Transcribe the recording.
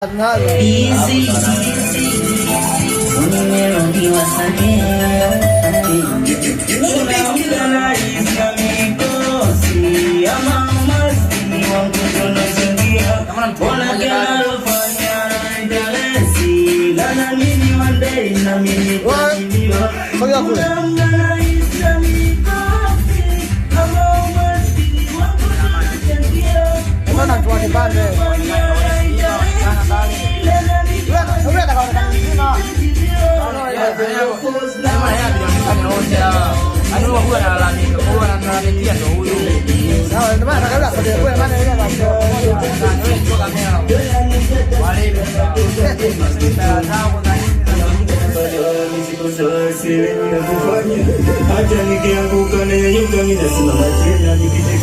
Easy, easy. Nimerudiwa sana. Sogea kule. Mbona mtu kipande? Wewe atakaonekana mzima. Sawa, ndio maana nataka asogee kule maana yule Hata nikianguka nanyanyuka, mimi nasimama tena nikicheka.